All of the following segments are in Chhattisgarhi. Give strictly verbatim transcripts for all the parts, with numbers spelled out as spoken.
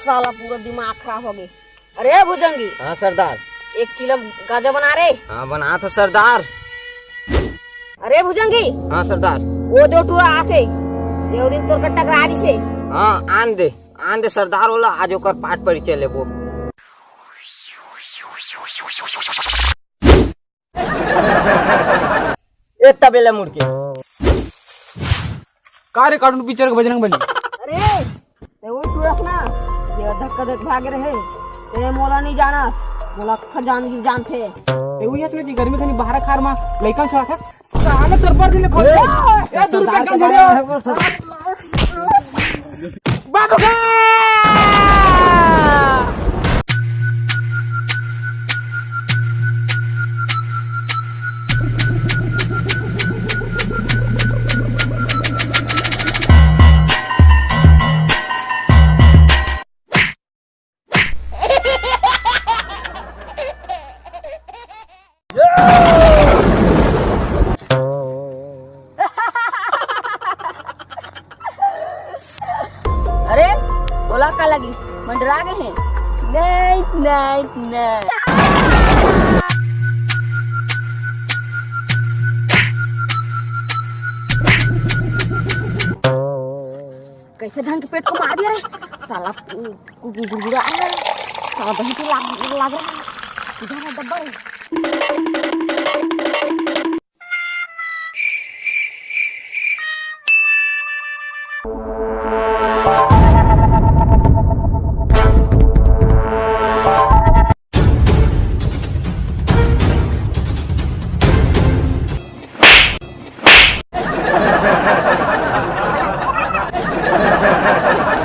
साला पूरा दिमाग खराब हो गई। अरे भुजंगी, हाँ सरदार। एक चिलम गाजा बना रे। हाँ, बना तो सरदार। अरे भुजंगी, हाँ सरदार। वो जो टूरा आके, जो दिन तोर कट्टा करा दी से। हाँ, आन दे, आन दे सरदार, ओला आज ओकर पाठ परिचय लेबो। ए तबेला मुड़ के। का रे cartoon picture के बजरंग बली? अरे, ते वो टूरस ना, ये धक्का देके भागे रहे। ते मोला नहीं जाना, मोला अक्खा जान की जानथे। ते उही हस ना कि गर्मी खानी बाहर खार मा लइकन से आथे। साले तोर पर दिले खोल। ए, ए, दूर सरदार पे का कर जाने। बाबू का। अरे, ओला का लगिस? मंडरा गे हे? नहीं, नहीं, नहीं। कैसे ढंग के पेट को मार दिया रे साला। गु-, गु-, गुड़गुड़ा आ रहा है। साला दही तो लाग, लाग रहा है। इधर है डब्बा।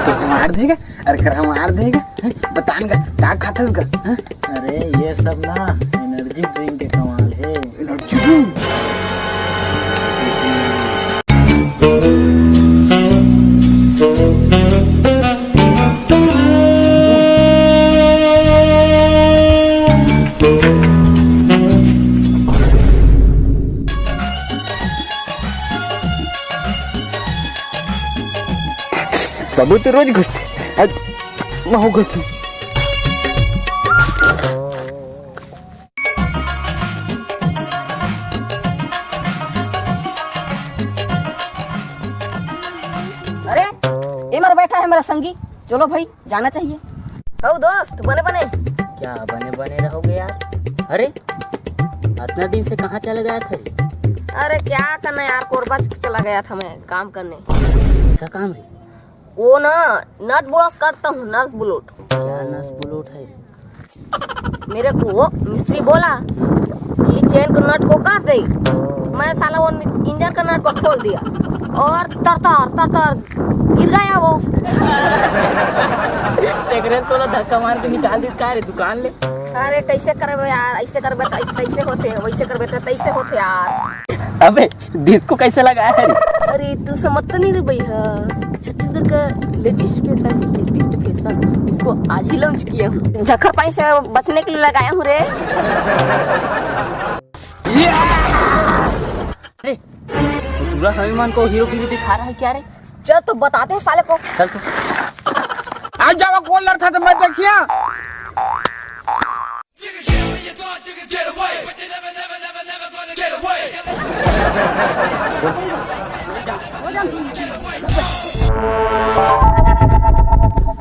तो मार देगा। अरे करा मार देगा, हैं? बतान का, का खाथस का, हैं? अरे ये सब ना energy drink के कमाल हे। Energy drink? बाबू तो रोज घुसथे, आज महू घुसथे। अरे, ए मर बैठा है मेरा संगी, चलो भाई, जाना चाहिए। ओ दोस्त, बने बने। क्या बने बने रहोगे यार? अरे, इतना दिन से कहाँ चले गया था रे? अरे क्या करना यार, कोरबा च-, चला गया था मैं काम करने। ऐसा काम रे? वो ना, नट ब्लॉक करता हूँ, नट ब्लॉक। क्या नट ब्लॉक है रे? मेरे को मिस्त्री बोला कि चेन को नट को काट दे। मैं साला वो इंजन का नट को खोल दिया और तरतर तरतर गिर गया वो। तेकरे तोला धक्का मार के निकाल दिस का रे दुकान ले? अरे कैसे करबे यार, ऐसे करबे त कैसे होथे, वैसे करबे त तैसे होथे यार। अबे डिस्को कैसे लगाया है? अरे तू समझता नहीं रे भैया, छत्तीसगढ़ का लेटेस्ट फैशन है, लेटेस्ट फैशन, इसको आज ही लॉन्च किया हूँ। झक्खर पानी से बचने के लिए लगाया हूँ रे। अरे, तो पूरा हमें मन को हीरो गिरी दिखा रहा है क्या रे? चल तो बताते हैं साले को। चल तो। आ जावा, कौन लड़ता था मैं देखिया।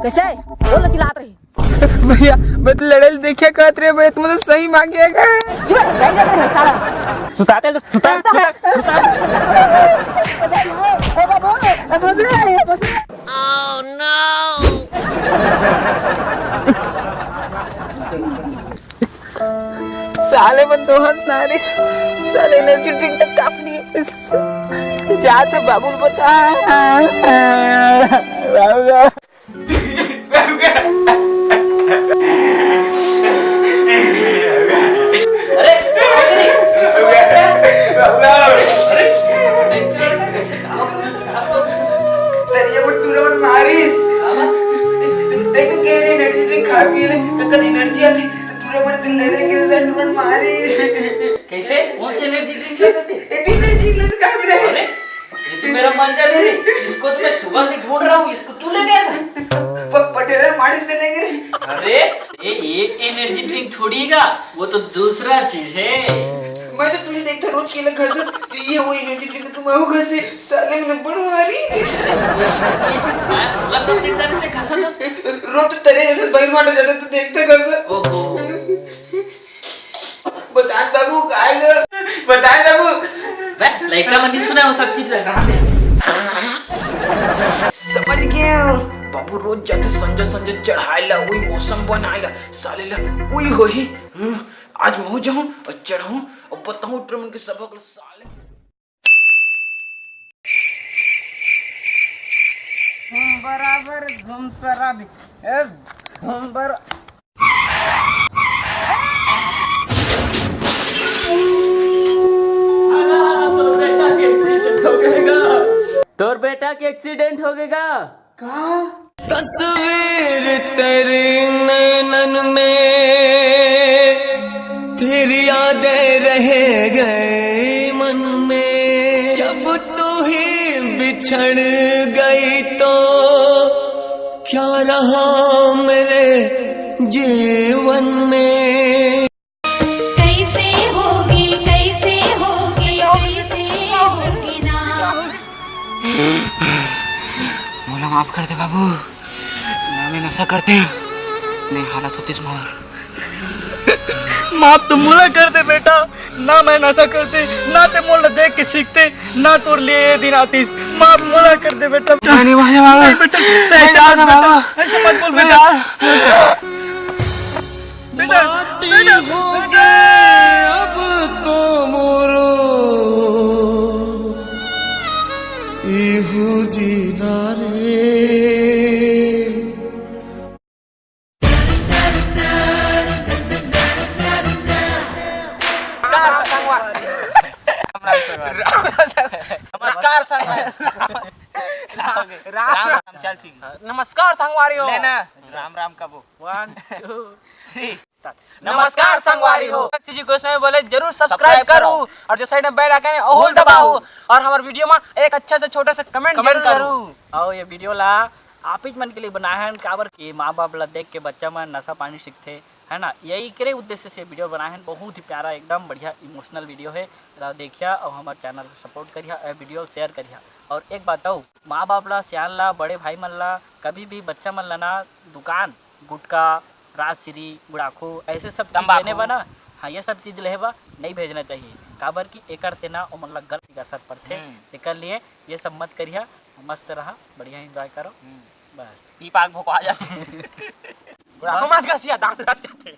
कैसे? बोल चिल्लात रही। भैया, मैं तो लड़े ल देखिया कहत रहे, भैया, तुम तो सही मांगेगा। जो है, नहीं लग रहा है, साला। सुताते तो, सुता, सुता, सुता। Oh, no! साले मन तो हंस ना रे, साले एनर्जी ड्रिंक तक काफ नहीं है। जा तो बाबू बता, बाबू। अरे, अरे, तरिया में टूरा मन मारिस। देख तो कह रहे एनर्जी ड्रिंक खा पी ले, तो कल एनर्जी आती, तो टूरा मन दिल लड़े के साथ टूरा मन मारिस। कैसे? कौन सी एनर्जी ड्रिंक लेते थे? एनर्जी ड्रिंक लेते कहाँ पे रहे? अरे, मेरा मंजन है, इसको तो मैं सुबह से ढूंढ रहा हूँ, इसको तू ले गया था। प-, पटेल माड़ी से नहीं गिरी। अरे, ये, ये एनर्जी ड्रिंक थोड़ी है, वो तो दूसरा चीज है। मैं तो तुझे देखता रोज केला घर से, तो ये वो एनर्जी ड्रिंक तुम आओ घर से, साले में बड़ो आ रही। मैं मतलब तो देखता रहते घर से तो। रोज तो तेरे जैसे भाई मार जाते तो देखता घर से। ओहो। बता बाबू, काय ग? बता बाबू। बे, लइका मन नहीं सुना वो सब चीज लगा दे। समझ गया। बाबू रोज जाथे संझा संझा चढ़ाए ला, वही मौसम बनाए ला, साले ला वही होही। हम्म, आज महू जाहूं और चढ़ाहूं और बताहूं ट्रमन के सबक ला, साले। धूम बराबर धूम शराबी, ए, धूम बर- तोर बेटा के एक्सीडेंट हो गएगा। का? तस्वीर तेरी नैनन में, तेरी यादें रह गए मन में। जब तू ही बिछड़ गई तो क्या रहा मेरे जीवन में। कैसे होगी, कैसे होगी, कैसे होगी ना। मोला माफ कर दे बाबू, ना मैं नशा करते हैं, नहीं हालत होतीस मोर। माफ तो मोला कर दे बेटा, ना मैं नशा करते, ना ते मोला देख के सीखते, ना तोर लिए ये दिन आतीस। माफ मोला कर दे बेटा। नहीं, नहीं, भाई, बाबू। नहीं बेटा, तै ऐसे मत बोल बेटा। ऐसे मत बोल बेटा। बेटा, माटी बेटा, हो बेटा। गए अब तो मोरो इहू जीना रे। नमस्कार संगवारी। नमस्कार संगवारी। राम, राम, चल ठीक है। नमस्कार संगवारी हो। ले ना, राम राम कबो। One, two, three, start। नमस्कार संगवारी हो। किसी जी को इसमें बोले जरूर subscribe subscribe करो। करो और जो side में bell icon है ओहू ओहू दबाओ। दबाओ। और हमारे video में एक अच्छे से छोटे से comment comment जरूर करो। करो। और ये video ला आप ही मन के लिए बनाए हैं, काबर कि माँ बाप ला देख के बच्चा मन नशा पानी सीखथे, है ना? यही करे उद्देश्य से video बनाए हैं। बहुत ही प्यारा, एकदम बढ़िया emotional video है। ला देखिया और हमारे channel को support करिया, ए video share करिया। और एक बात अउ, माँ बाप ला, सियान ला, बड़े भाई मन ला, कभी भी बच्चा मन ला ना दुकान, गुटखा, राजश्री, गुड़ाखू, ऐसे सब चीज तंबाकू। लेने बा ना, हाँ, ये सब चीज लेहे बा नहीं भेजना चाहिए, काबर कि एकर से ना ओमन ला गलत असर पड़थे। हम्म। एकर लिए ये सब मत करिया, मस्त रहा, बढ़िया enjoy करो। हम्म। बस। पी पाक भोकवा जाथे। गुड़ाखू बस। मत घसिया, दांत लग जाथे।